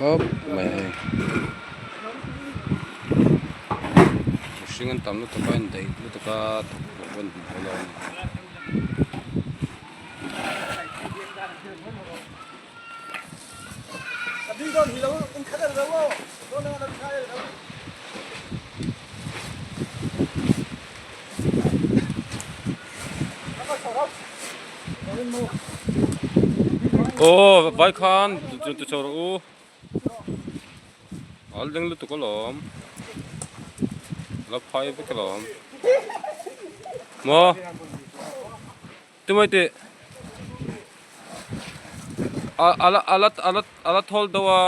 Khawp mai hei mihring an tam lutuk a indaih lutuk a thawk pawh an hmu lo a ni. Aw vai khan ti chho rawh u al ding lutuk alawm la phai vek alawm maw tumai tih a ala ala ala thawl deuh a.